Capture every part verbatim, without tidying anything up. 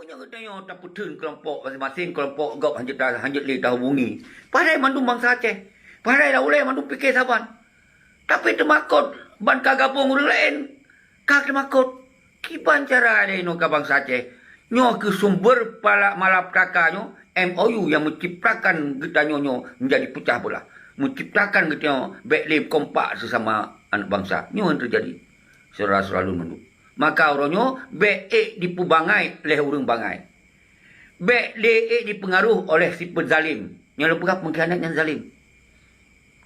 Meunyoe geutanyoe tapeutheun keulompok maséng-maséng, keulompok gob hanjeuet ta-, hanjeuet lé tahubungi. Padahai mandum bansa Aceh. Padahai lam ulée mandum pike saban. Tapi teumakot ban ka gabong ureuëng laén, ka teumakot. Kiban cara lé inoe ka bansa Aceh. Nyoe keuh sumber pala-, malapetaka nyoe, M O U nyang meuciptakan geutanyoe nyoe menjadi peucah beulah. Meuciptakan geutanyoe bék lé kompak sesama aneuk bansa. Nyoe nyang teujadi, syedara-syedara lôn mandum. Maka uroe nyoe bék ék dipeubangai lé ureuëng bangai. Bék lé ék dipeungaroh oleh si peuzalém. Nyang lôn peugah peungkhianat nyang zalém.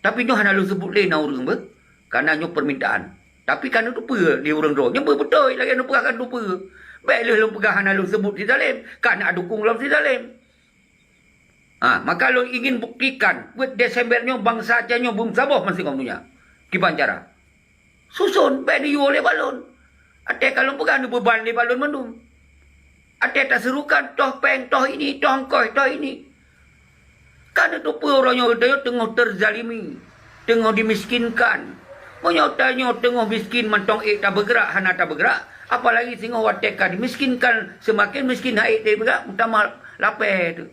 Tapi nyoe hana lôn seubut lé na ureuëng beuh, kareuna nyoe permintaan. Tapi ka neuteupeue lé ureuëng droe. Nyoe beuh beutôi lagée neupeugah ka neuteupeue. Bék lheueh lôn peugah hana lôn seubut si zalém, ka na dukong lom si zalém. Ha, maka lôn ingin buktikan, buet Desember nyoe bansa Aceh nyoe beumeusaboh maséng donya. Kiban cara. Suson, bék neuyue lé bak lôn. Até ka lôn peugah neubeuban lé bak lôn mandum. Até taseurukan, toh péng, toh ini, toh ongkos, toh ini. Ka neuteupeue uroe nyoe geutanyoe teungoh teuzalimi, teungoh dimiskinkan. Meunyoe tanyoe teungoh miskin mantong ék tabeugrak hana tabeugrak, apalagi singoh watée ka dimiskinkan, seumaken miskin han ék tabeugrak, meutamah lapée teuh.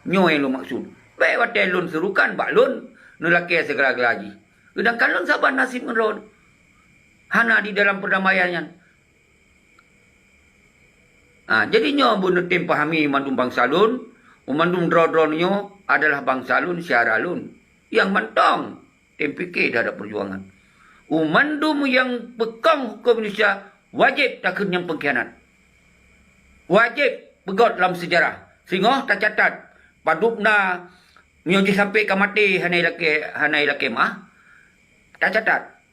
Nyoe nyang lôn maksud. Bék watée lôn seurukan bak lôn neulakée sigala-gala jih. Seudangkan lôn saban naseb ngon droe hana di dalam peurdamaian nyan. Ha, jadi nyoe beuneutem pahami mandum bansa lôn, mandum droe-droe nyoe adalah bansa lôn, syedara lôn nyang mantong tem pike teuhadap peujuangan. U mandum nyang peukong huköm Indonesia wajéb takheun nyang peungkhianat. Wajéb peugét lam seujarah. Singoh tacatat, padub na nyoe jih sampoe ka maté hana ilakée, hana ilakée meuáh. Tacatat.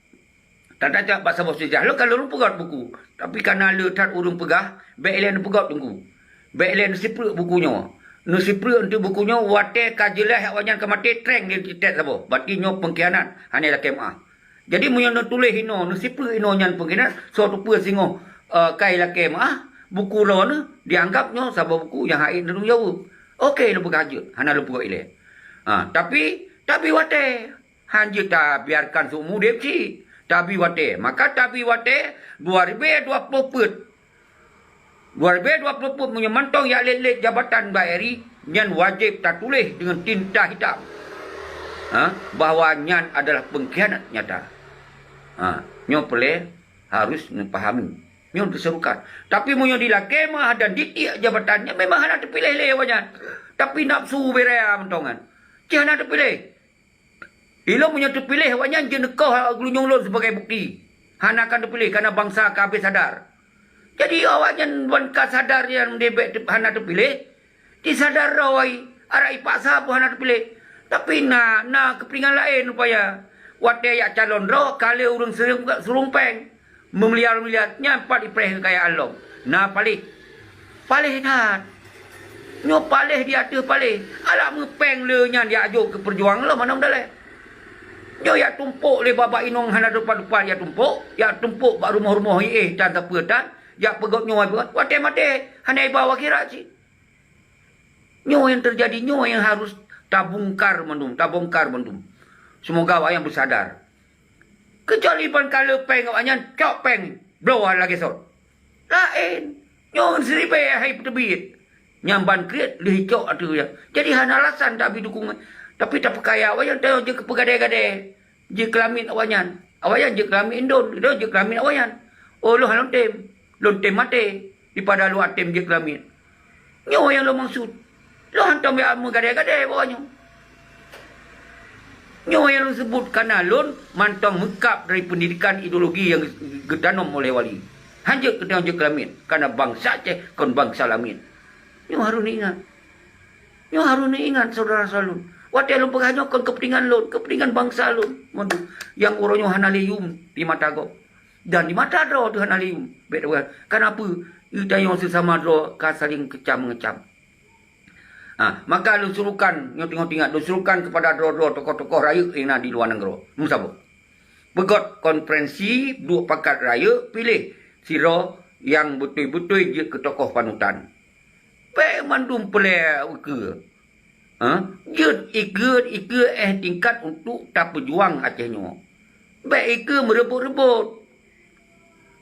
Tacatat bak saboh seujarah. Lôn ka lôn peugét buku. Tapi kana le that ureuëng peugah, bék ilée neupeugét teungku. Bék ilée neusipreuk buku nyoe. Neusipreuk eunteuk buku nyoe watée ka jeulaih awaknyan ka maté, treng lé teutet saboh. Berarti nyoe peungkhianat, hana ilakée meuáh. Jadi meunyoe neutuléh inoe, neusipreuk inoe nyan peungkhianat, soe teupeue singoh, eh, ka ilakée meuáh, buku droeneuh dianggap nyoe saboh buku nyang han ék neutanggung jaweueb. Oke, lôn peugah jeuet, hana lôn peugét ilée. Ha, tapi, tapi watée, han jeuet tabiarkan seumu udeb cit. Tabi watée, maka tabi watée dua ribée dua ploh peuet. Dua ribée dua ploh peuet meunyoe mantong jak lét-lét jabatan bak RI, nyan wajéb tatuléh deungon tinta hitam, ha, bahwa nyan adalah peungkhianat nyata. Ha, nyoe peureulée harus neupahami. Nyoe teuseurukan. Tapi meunyoe dilakée meuáh dan ditiek jabatan, nyan memang hana teupiléh lé awaknyan. Tapi nafsu beuraya mantong nyan. Cit hana teupiléh. Ilôn meunyoe teupiléh, awaknyan jeuet neukoh geulinyueng lôn sibagai bukti. Hana akan teupiléh, kareuna bansa ka habéh sadar. Jadi, awaknyan ban ka sadar nyan debék teu-, hana teupiléh, jisadar droe, arak jipaksa pun hana teupiléh. Tapi na, na keupeuntengan laén rupaya. Watée jak calon droe, ka lheueh ureuëng surong, surong péng. Meumiliar-miliar nyan pat jipreh keukayaan lom. Na paléh. Paléh that. Nyoe paléh di ateueh paléh. Alah meupéng le nyan jak jok keu peujuang lom hana meudalée. Nyoe jak tumpok lé babah inong hana teumpat-teumpat jak tumpok, jak tumpok bak rumoh-rumoh iéh tan sapeue tan, jak peugét nyoe peugét, watée maté hana iba u akhirat cit. Nyoe nyang teujadi, nyoe nyang harus tabungkar mandum, tabongkar mandum. Seumoga awaknyan beusadar. Keucuali ban ka le péng awaknyan, cok péng, bloe lagée sot. Laén, nyoe siribée hai peuteubiet. Nyang ban kriet lheueh icok ateueh nyan. Jadi hana alasan tabi dukungan. Tapi tapeukaya awaknyan, tanyoe jeuet keu peugadée-gadée. Jeuet keu lamiet awaknyan. Awaknyan jeuet keu lamiet indon, tanyoe jeuet keu lamiet awaknyan. Oh, lôn hana lôn tem. Lôn tem maté. Daripada lôn atem jeuet keu lamiet. Nyoe nyang lôn maksud. Lôn hantom jak meugadée-gadée bak awaknyoe. Nyoe nyang lôn seubut kareuna lôn mantong meukab dari peundidikan ideologi nyang geutanom oleh wali. Hanjeuet keu tanyoe jeuet keu lamiet, kareuna bansa Aceh kon bansa lamiet. Nyoe harôh neuingat. Nyoe harôh neuingat syedara-syedara lôn. Watée lôn peugah nyoe kon keupeuntengan lôn, keupeuntengan bansa lôn. Waduh, nyang uroe nyoe hana lé yum di mata gob. Dan di mata droe teuh hana lé yum. Bék dua. Kareuna peue? Geutanyoe seusama droe ka saléng keucam-meucam. Ha, maka lôn surukan, nyoe teungoh teuingat, lôn surukan keupada droe-droe tokoh-tokoh rayeuk nyang na di luwa nanggroe. Meusaboh. Peugét konferensi duek pakat rayeuk, piléh sidroe nyang beutôi-beutôi jeuet keu tokoh panutan. Bék mandum peureulée ukeue. Ha? Jeuet ikeue-ikeue éh tingkat untuk tapeujuang Aceh nyoe. Bék ikeue meureubot-reubot.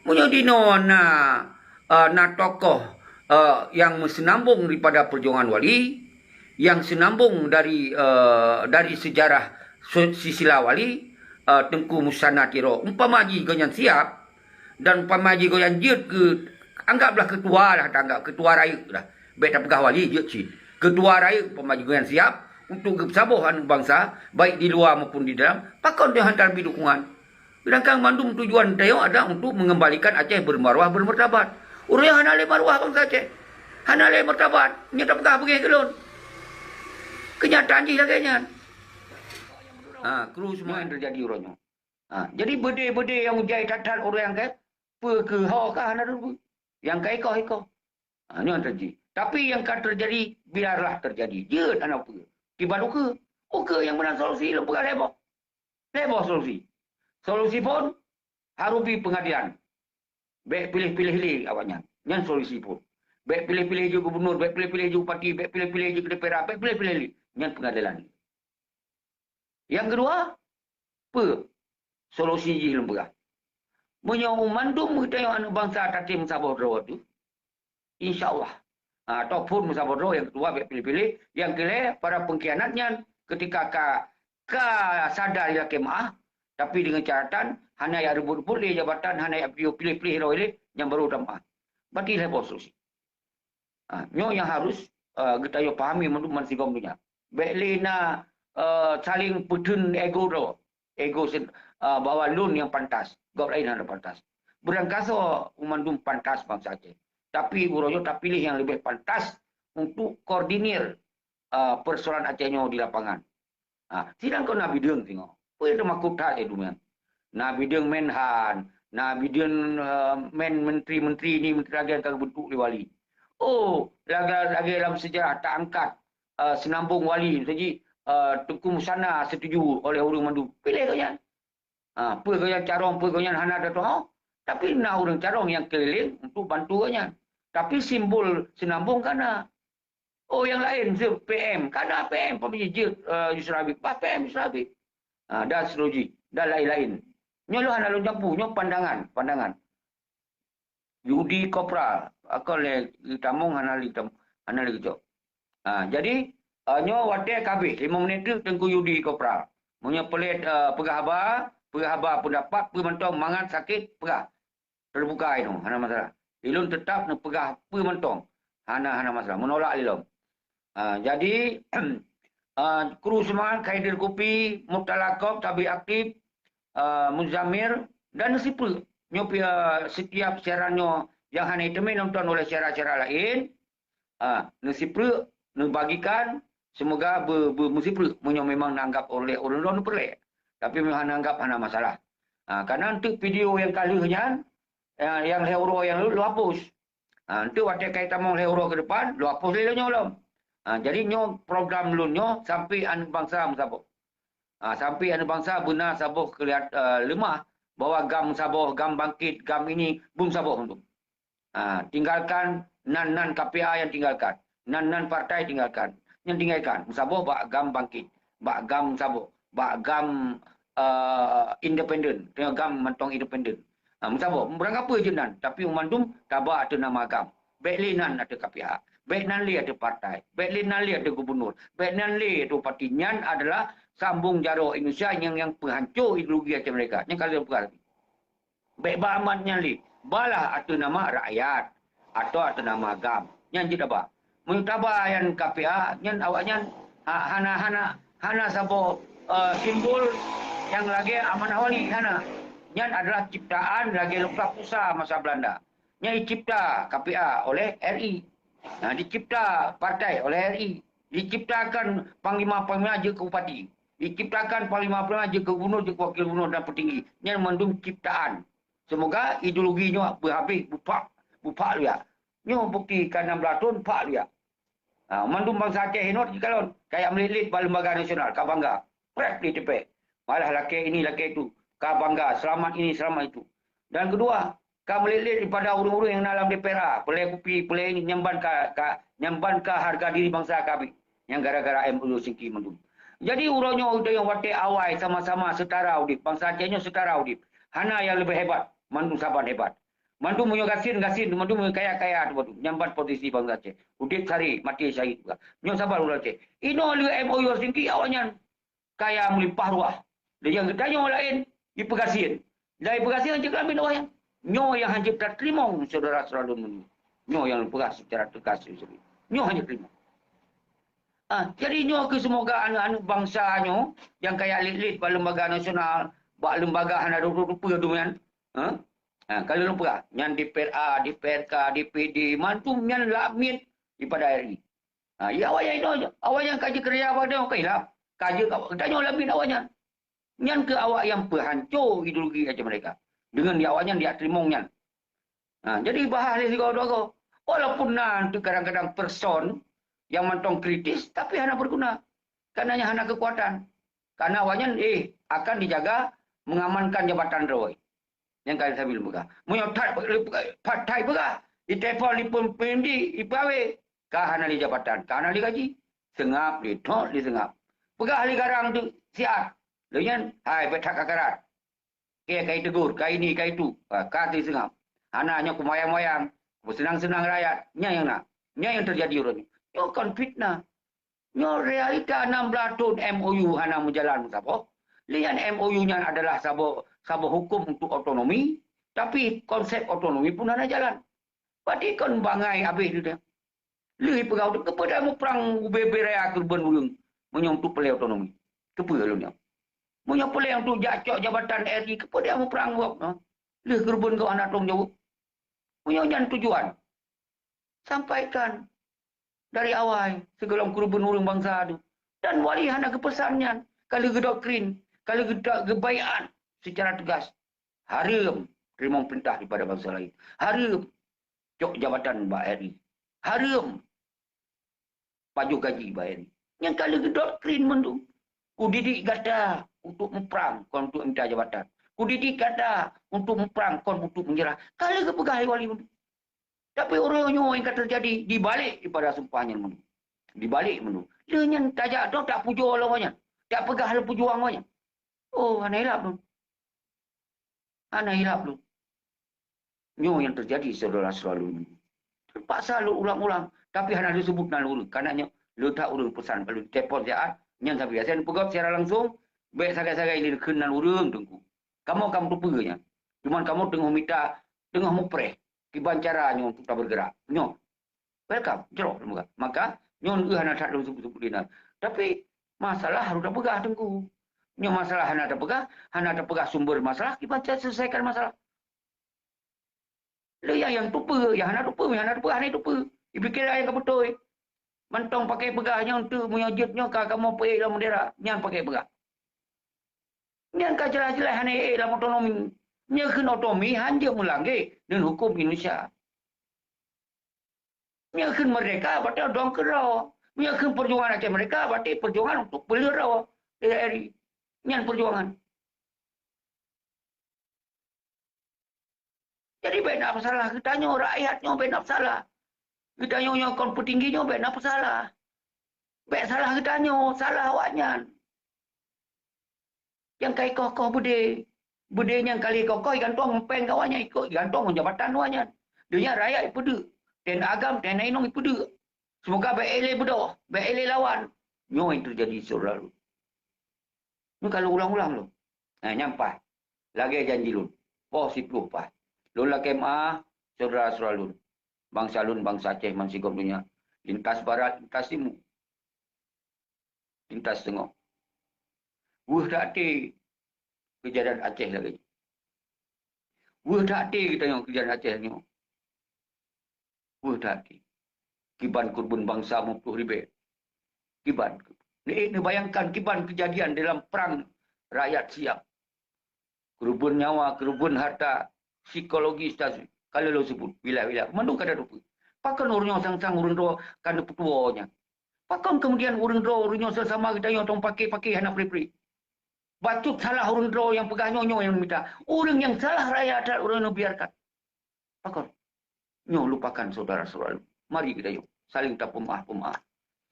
Meunyoe dinoe na, a, na tokoh eh, yang meuseunambong daripada perjuangan Wali, yang seunambong dari, eh, dari sejarah so-, silsilah Wali, eh, Teungku Musanna Tiro. Umpama jih gobnyan siab, dan umpama jih gobnyan jeuet keu, anggaplah ketua lah, anggap ketua rayeuk lah. Bèk tapeugah wali, jeuet cit. Ketua rayeuk umpama jih gobnyan siab untuk geupeusaboh aneuk bansa, baik di luwa maupun di dalam, pakon teuh hana tabri dukungan? Sedangkan mandum tujuan tanyoe adalah untuk mengembalikan Aceh bermaruah, bermartabat. Ureueng hana lé maruah bansa Aceh. Hana lé martabat. Nyoe tapeugah beungéh keu lôn. Keunyataan jih lagèe nyan. Ha, kru semua yang terjadi uroe nyoe. Ha, jadi beudé-beudé nyang ujai that-that ureueng nyang ka, peue keu ho ka hana teupeu. Nyang ka ikoh-ikoh. Ha, nyoe yang terjadi. Tapi yang ka terjadi, biarlah terjadi. Jeuet hana peue. Kiban ukeue. Ukeue nyang meunan solusi lôn peugah lhèe boh. Lhèe boh solusi. Solusi phôn, harus pi pengadilan. Bèk piléh-piléh lé awaknyan. Nyan solusi phôn. Bèk piléh-piléh jeuet gubernur, bèk piléh-piléh jeuet bupati, bèk piléh-piléh jeuet keu D P R A, bèk piléh-piléh lé. Nyan pengadilan. Nyang keudua, peue solusi jih lôn peugah? Meunyoe mandum geutanyoe aneuk bansa tatem saboh droe teuh, insya Allah. Ha, ataupun meusaboh droe, nyang keudua bèk piléh-piléh, nyang keulhèe para pengkhianat nyan ketika ka, ka sadar ilakèe meu'ah, tapi deungon catatan hana jak reubot-reubot lé jabatan, hana jak piléh-piléh droe lé, nyan baru tameu'ah. Berarti lhèe boh solusi. Ha, nyoe nyang harus, eh, geutanyoe pahami mandum bansigom donya. Bèk lé na, eh, saling peutheun ego droe. Ego sen-, eh, bahwa lôn nyang pantas, gob laén hana pantas. Beurangkasoe mandum pantas bansa Aceh. Tapi uroe nyoe tapiléh nyang leubeh pantas untuk koordinir, eh, persoalan Aceh nyoe di lapangan. Ha, sidang kon na bideueng singoh. Peue teumakot that, eh, duman. Na bideueng Menhan, na bideueng, eh, men menteri-menteri ni, menteri lagèe ka geubentuk lé wali. Oh, lagèe, lagèe lam sejarah taangkat, eh, seunambong wali, miseujih, eh, Teungku Musanna setuju oleh ureueng mandum. Piléh gobnyan. Ha, peue gobnyan carông, peue gobnyan hana tatu'oh. Tapi na ureueng carông nyang keulileng untuk bantu gobnyan. Tapi simbol seunambong ka na. Oh, nyang laén, si P M. Ka na P M, peue jeuet, eh, Yusra Habib. Bah P M Yusra Habib. Ha, dan seterusnya. Dan laén-laén. Nyoe lôn hana lôn jampu, nyoe pandangan, pandangan. Yudi Kopral, akon lé tamong hana lé tam-, hana lé geucok. Ha, jadi, eh, nyoe watèe ka habéh, limong menit teuk Teungku Yudi Kopral. Meunyoe peureulèe, eh, peugah haba, peugah haba pendapat, peue mantong mangat sakét, peugah. Terbuka inoe, hana masalah. Ilôn teutap neupeugah peue mantong. Hana, hana masalah. Meunolak lé lom. Ah, jadi, ah, kru seumangat, Khaidir Kupi, Murtala Kop, Tabi Aktif, ah, Muzamir, dan Sipeuk. Nyoe pih, ah, setiap siaran nyoe nyang hana teumé nonton oleh siaran-siaran laén, ah, neusipreuk, neubagikan, seumoga be-, be-, meusipreuk meunyoe memang neuanggap oleh ureueng droe neupeureulee. Tapi meunyoe hana anggap, hana masalah. Ah, karena untuk video nyang ka lheueh nyan, ah, nyang lhèe uroe nyang lheueh lôn hapus. Ah, untuk watèe ka tamong lhèe uroe keu depan, lôn hapus lé lôn nyoe lom. Ah, jadi nyoe program lôn nyoe sampai aneuk bansa meusaboh. Ah, sampai aneuk bansa beuna saboh keuliat-, eh, leumah bahwa GAM meusaboh, GAM bangkit, GAM ini, beusaboh untuk. Ha, tinggalkan nan-nan K P A nyang tinggalkan. Nan-nan partai tinggalkan. Nyang tinggalkan. Meusaboh bak GAM bangkit. Bak GAM meusaboh. Bak GAM, eh, independen. Teungoh GAM mantong independen. Ha, meusaboh. Beurangkapeue jeuet nan. Tapi mandum taba ateueh nama GAM. Bèk lé nan ateueh K P A. Bèk nan lé ateueh partai. Bèk lé nan lé ateueh gubernur. Bèk nan lé ateueh bupati. Nyan adalah sambong jaroe Indonesia nyang, nyang peuhanco ideologi Aceh Merdeka. Nyang ka lheueh peugah tadi. Bèk ba mat nyan lé. Balah ateueh nama rakyat atau ateueh nama GAM. Nyan jeuet taba. Meunyoe taba nyan K P A, nyan awaknyan ha-, hana, hana, hana saboh, eh, simbol nyang lagèe amanah wali, hana. Nyan adalah ciptaan lagèe lokah pusat masa Belanda. Nyan dicipta K P A oleh R I. Nah, dicipta partai oleh R I. Diciptakan panglima-panglima jeuet keu bupati. Diciptakan panglima-panglima jeuet keu gubernur, jeuet keu wakil gubernur dan petinggi. Nyan mandum ciptaan. Seumoga ideologi nyoe beuhabéh, beupak, beupak luyak. Nyoe bukti ka nam blaih thon pak luyak. Ha, mandum bansa Aceh inot jikalon, ka jak meulet-let bak lembaga nasional, ka bangga. Preh di teupèe. Malah lakèe ini, lakèe itu, ka bangga, selamat ini, selamat itu. Dan keudua, ka meulet-let daripada ureueng-ureueng nyang na lam D P R A, peulée kupi, peulée ini, nyan ban ka, ka, nyan ban ka hareuga diri bansa ka abéh. Nyang gara-gara M O U Helsinki mandum. Jadi, uroe nyoe, uroe nyoe watèe awai sama-sama setara udép, bansa Aceh nyoe setara udép. Hana nyang leubeh hebat, mandum saban hebat. Mandum meunyoe gasien, gasien, mandum meunyoe kaya, kaya tu, mandum. Nyan ban posisi bansa Aceh. Udeb sari, maté syahid juga. Nyoe saban ureuëng Aceh. Inoe lé M O U Helsinki awaknyan kaya meulimpah ruah. Dan nyang geutanyoe laén, ipeugasien. Dan ipeugasien hanjeuet keulambiet awaknyan. Nyoe nyang hanjeuet tateurimong syedara-syedara lôn meunyoe. Nyoe nyang lôn peugah seucara teugas. Nyoe hanjeuet teurimong. Ah, jadi nyoe keuh seumoga aneuk-aneuk bansa nyoe nyang kaya lét-lét bak lembaga nasional, bak lembaga hana rot-rot peue tu nyan. Ha? Ha, ka lôn peugah, nyan D P R A, D P R K, D P D, mandum nyan lamiet dipada R I. Ha, ya awaknyan inoe, awaknyan ka jeuet keureuja bak tanyoe ka ilap. Ka jeuet geutanyoe lamiet awaknyan. Nyan keuh awak nyang peuhanco ideologi Aceh Merdeka. Deungon di awaknyan jak teurimong nyan. Ha, jadi bahas lé sigoe dua goe. Walaupun na kadang-kadang person nyang mantong kritis, tapi hana berguna. Karena nyan hana kekuatan. Karena awaknyan, eh, akan dijaga mengamankan jabatan droe. Nyang ka Sabil peugah. Meunyoe that, that, that peugah, itelepon lé peumimpin, ipeuawé, ka hana lé jabatan, ka hana lé gaji. Seungab lé, thot lé seungab. Peugah lé garang tu siat. Lheueh nyan, hai, bèk that kakarat. Oke, ka itegur, ka ini, ka itu. Ha, ka teuseungab. Hana nyoe kumayang-mayang, kuseunang-seunang rakyat. Nyan nyang na. Nyan nyang teujadi uroe nyoe. Nyoe kon fitnah. Nyoe realita enam belas thon M O U hana meujalan meusaboh. Lé nyan M O U nyan adalah saboh, saboh huköm untuk otonomi, tapi konsep otonomi pun hana jalan. Berarti kon bangai habéh tu dah. Lheueh peugah, keupeue dak muprang ubé-bé raya keureubeuen ureuëng meunyoe untuk peulée otonomi? Keupeue lôn nyoe? Meunyoe peulée untuk jak cok jabatan R I, keupeue dak muprang gob? Lheueh keureubeuen gob hana tanggung jaweueb. Meunyoe nyan tujuan, sampaikan dari awai sigohlom keureubeuen ureuëng bansa tu. Dan wali hana geupeusan nyan, ka lheueh geudoktrin, ka lheueh geuda-, geubaiat secara tegas. Hareuem teurimong peurintah daripada bansa laén. Hareuem cok jabatan bak R I. Hareuem pajoh gaji bak R I. Nyang ka lheueh geudoktrin mandum. Kudidik gata untuk muprang, kon untuk minta jabatan. Kudidik gata untuk muprang, kon untuk menyerah. Ka lheueh geupeugah lé wali mandum. Tapi uroe nyoe nyang ka teujadi dibalik daripada sumpah nyan mandum. Dibalik mandum. Lheueh nyan tajak droe tapujoe lom awaknyan. Tapeugah lom peujuang awaknyan. Oh, hana ilap lôn. Hana ilap lôn. Nyoe nyang teujadi syedara-syedara lôn. Teupaksa lôn ulang-ulang, tapi hana lôn seubut nan ureuëng. Karena nyoe lôn that ureuëng peusan, lôn telepon siat, nyan sabe. Asai lôn peugah secara langsung, bèk sagai-sagai lôn kheun nan ureuëng teungku. Kamoe ka meuteupeue nyan. Cuman kamoe teungoh mita, teungoh mupreh kiban cara nyoe untuk tabeurgeurak. Nyoe. Welcome, jroh lôn peugah. Maka, nyoe neueu hana that lôn seubut-seubut inan. Tapi, masalah harôh tapeugah teungku. Nyoe masalah hana tapeugah, hana tapeugah sumber masalah, kiban cara selesaikan masalah. Lé nyang, nyang tupeue, nyang hana tupeue, nyang hana tupeue, hana tupeue. Ipike nyang ka beutôi. Mantong pakai peugah nyoe tu, meunyoe jeuet nyoe ka kamoe peuék lam bendera, nyan pakai peugah. Nyan ka jeulaih-jeulaih hana ék lam otonomi. Nyoe kheun otonomi hanjeuet meulangge deungon huköm Indonesia. Nyoe kheun merdeka, berarti dong keudroe. Nyoe kheun perjuangan Aceh Merdeka, berarti perjuangan untuk peuleueh droe N K R I. Nyan perjuangan. Jadi bèk na peusalah geutanyoe, rakyat nyoe bèk na peusalah. Geutanyoe nyang kon peutinggi nyoe bèk na peusalah. Bèk salah geutanyoe, salah awaknyan. Nyang ka ikoh-koh beudé. Beudé nyang ka lheueh ikoh-koh igantong péng awaknyan, ikôt igantong ngon jabatan awaknyan. Donya rakyat ipeudeuk. Teuh agam, teuh inong ipeudeuk. Seumoga bèk ék lé beudôh, bèk ék lé lawan. Nyoe nyang teujadi syedara lôn. Nyoe ka lôn ulang-ulang lôn. Nah, nyan paih. Lagèe janji lôn. Poh siplôh paih. Lôn lakèe meu'ah, syedara-syedara lôn. Bansa lôn, bansa Aceh, bansigom donya. Lintas barat, lintas timu. Lintas teungoh. Weueh that até keujadan Aceh lagèe nyoe. Weueh that até geutanyoe keujadan Aceh nyoe. Weueh that até. Kiban keureubeuen bansa meuploh ribèe. Kiban. Neuék neubayangkan kiban keujadian dalam prang rakyat siap. Keureubeuen nyawa, keureubeuen harta, psikologis, dan ka lôn seubut, wilayah-wilayah. Mandum ka tatupeue. Pakon ureueng nyoe sang-sang ureueng droe ka neupeutuwoe nyan? Pakon keumudian ureueng droe, ureueng nyoe sama-sama geutanyoe tong paké-paké hana pré-pré? Bacut salah ureueng droe nyang peugah nyoe, nyoe nyang mita. Ureueng nyang salah raya that ureueng nyoe biarkan. Pakon? Nyoe lupakan syedara-syedara lôn. Mari geutanyoe saling tapeumaáh-peumaáh.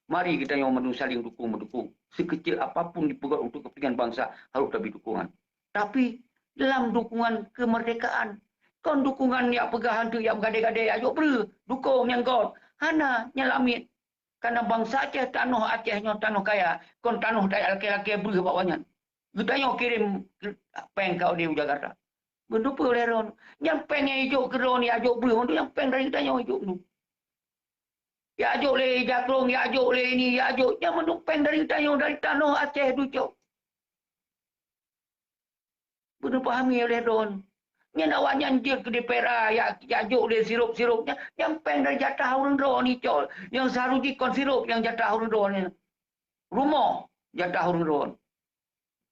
Mari geutanyoe mandum saling dukung-meudukung. Sekecil apapun dipeugöt untuk kepentingan bansa harôh tabri dukungan. Tapi dalam dukungan kemerdekaan, Kon dukungan jak peugah anteuk jak meugadée-gadée jak jok breuh, dukong nyang göt. Hana, nyan lamiet. Karena bansa Aceh, tanoh Aceh nyoe tanoh kaya, kon tanoh tajak lakée-lakée breuh bak awaknyan. Geutanyoe kirém péng ka u Jakarta. Beuneupeue lé droeneuh. Nyang péng nyang ijok keu droeneuh jak jok breuh, mandum nyang péng dari geutanyoe ijok tu. Jak jok lé jakrong, jak jok lé ini, jak jok. Nyan mandum péng dari geutanyoe, dari tanoh Aceh ducok. Beuneupeue pahami oleh droeneuh. Nyan awaknyan jeuet keu D P R A, jak, jak jok lé sirop-sirop nyan, nyang péng dari jatah ureuëng droeneuh icok. Nyang seuharusjih kon sirop nyang jatah ureuëng droeneuh. Rumoh jatah ureuëng droeneuh.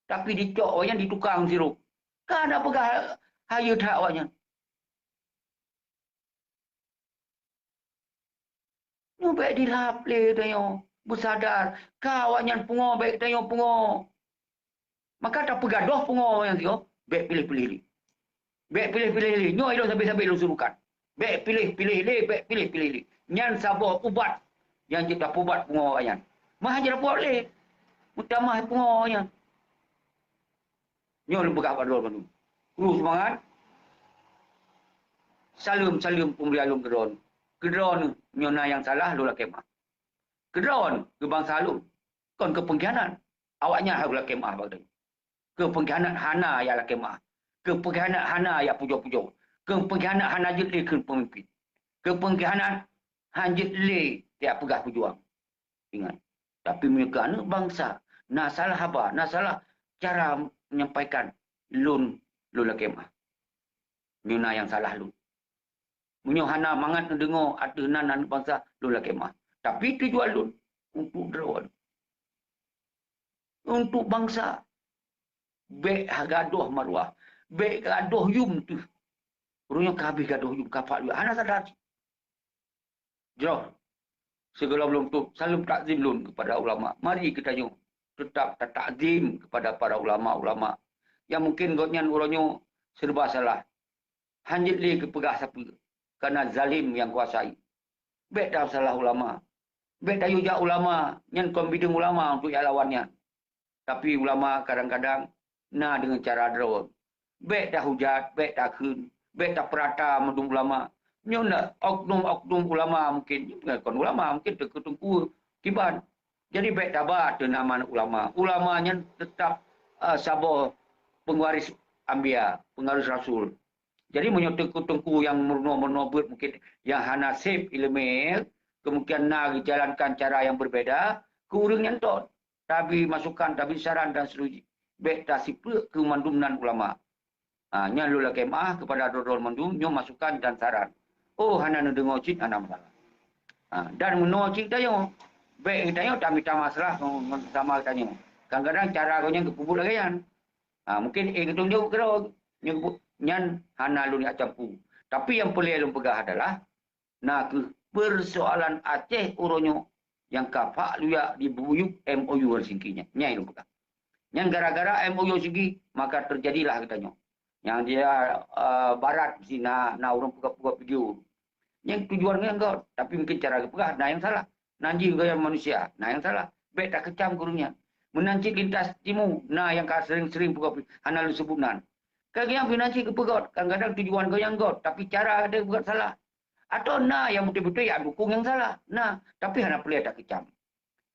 Tapi dicok awaknyan di tukang sirop. Ka na peugah hayeu that awaknyan. Nyoe bék dilhab lé tanyoe, beusadar, ka awaknyan pungo bék tanyoe pungo. Maka tapeugadôh pungo awaknyan sigoe, bék piléh-piléh lé. Bék piléh-piléh lé, nyoe ilôn sabe-sabe lôn surukan. Bék piléh-piléh lé, bék piléh-piléh lé. Nyan saboh ubat nyang jeuet tapeuubat pungo awaknyan. Meuhan jeuet tapeuubat lé, meutamah pungo awaknyan. Nyoe lôn peugah bak droeneuh bandum. Kru seumangat. Saleuem-saleuem peumulia lôn keu droeneuh. Keu droeneuh nyoe na nyang salah lôn lakée meuah. Keu droeneuh, keu bansa lôn, kon keu peungkhianat. Awaknyan harôh lakée meuah bak droeneuh. Keu peungkhianat hana jak lakée meuah. Keu peungkhianat hana jak pujoe-pujoe. Keu peungkhianat hana jeuet lé keu peumimpin. Keu peungkhianat han jeuet lé jak peugah peujuang. Ingat, tapi meunyoe keu aneuëk bansa, na salah haba, na salah cara menyampaikan, lôn, lôn lakée meuah. Nyoe na nyang salah lôn. Meunyoe hana mangat neudeungoe ateueh nan aneuëk bansa, lôn lakée meuah. Tapi tujuan lôn untuk droeneuh. Untuk bansa. Bék gadôh maruah. Bék gadôh yum teuh. Ureuëng nyoe ka habéh gadôh yum, ka phak luwah. Hana sadar cit. Jroh, sigohlom lôn tôb, saleuem takzim lôn keupada ulama. Mari geutanyoe teutap tatakzim keupada para ulama-ulama nyang mungken gobnyan uroe nyoe serba salah. Han jeuet lé geupeugah sapeue, kareuna zalim nyang kuasai. Bék tasalah ulama. Bék tayue jak ulama, nyan kon bideueng ulama untuk jak lawan nyan. Tapi ulama kadang-kadang na deungon cara droe. Bék tahujat, bék takheun, bék tapeurata mandum ulama. Nyoe na oknum-oknum ulama mungken, kon ulama mungken teungku-teungku kiban. Jadi bék taba ateueh nama ulama. Ulama nyan teutap, eh, saboh peungwaris anbiya, peungwaris rasul. Jadi meunyoe teungku-teungku nyang meurunoe-meurunoe beuet mungken nyang hana sép iéleumé, keumungkinan na geujalankan cara nyang beubeda keu ureuëng nyan ton. Tabi masukan, tabi saran dan seterusnya. Bék tasipeuk keu mandum nan ulama. Ha, nyan lôn lakée meuah keupada droe-droe mandum nyoe masukan dan saran. Oh, hana neudeungoe cit hana masalah. Ha, dan meunoe cit tanyoe. Bék tanyoe tamita masalah ngon, ngon sama tanyoe. Kadang-kadang cara gobnyan geupeubuet lagée nyan. Ha, mungken éh geutanyoe jaweueb keudroe, nyoe geupeu-, nyan hana lôn jak campu. Tapi nyang peureulée lôn peugah adalah, na kheueh peusoalan Aceh uroe nyoe nyang ka phak luyak di buyueb M O U Helsinki nyan. Nyan lôn peugah. Nyan gara-gara M O U Helsinki, maka teujadilah geutanyoe. Nyang dia, eh, barat sina, na ureuëng peugah-peugah video. Nyang tujuan nyang göt, tapi mungken cara geupeugah na nyang salah. Nan jih gaya manusia, na nyang salah. Bék takeucam keu ureuëng nyan. Meunan cit lintas timu, na nyang ka sering-sering peugah pi-, hana lôn sebut nan. Ka nyang pih nan cit geupeugöt, kadang-kadang tujuan geuh nyang göt, tapi cara geupeugöt salah. Atau na nyang beutôi-beutôi jak dukung nyang salah. Na, tapi hana peureulée takeucam.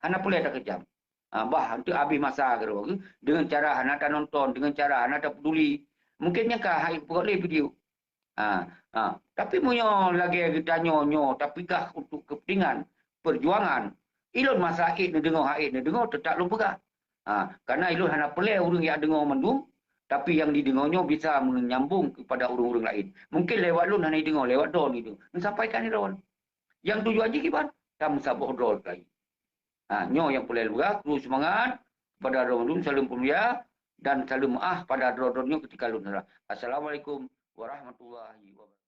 Hana peureulée takeucam. Ha, bah, untuk habéh masa keudroe geuh, deungon cara hana tanonton, deungon cara hana tapeduli. Mungken nyang ka hai peugöt lé video. Ha, ha. Tapi meunyoe lagée geutanyoe nyoe tapeugah untuk keupeuntengan peujuangan, ilôn masa ék neudeungoe, hana ék neudeungoe, teutap lôn peugah. Ha, kareuna ilôn hana peureulée ureuëng jak deungoe mandum, tapi nyang jideungoe nyoe bisa meunyambong keupada ureuëng-ureuëng laén. Mungken lewat lôn hana jideungoe, lewat droe jideungoe. Neusampaikan lé droe. Nyang tujuan jih kiban? Tameusaboh droe laén. Ha, nyoe nyang peureulée lôn peugah, kru seumangat, keupada droe mandum saleuem peumulia dan saleuem meuáh pada droe-droe nyoe keutika lôn salah. Assalamualaikum warahmatullahi wabarakatuh.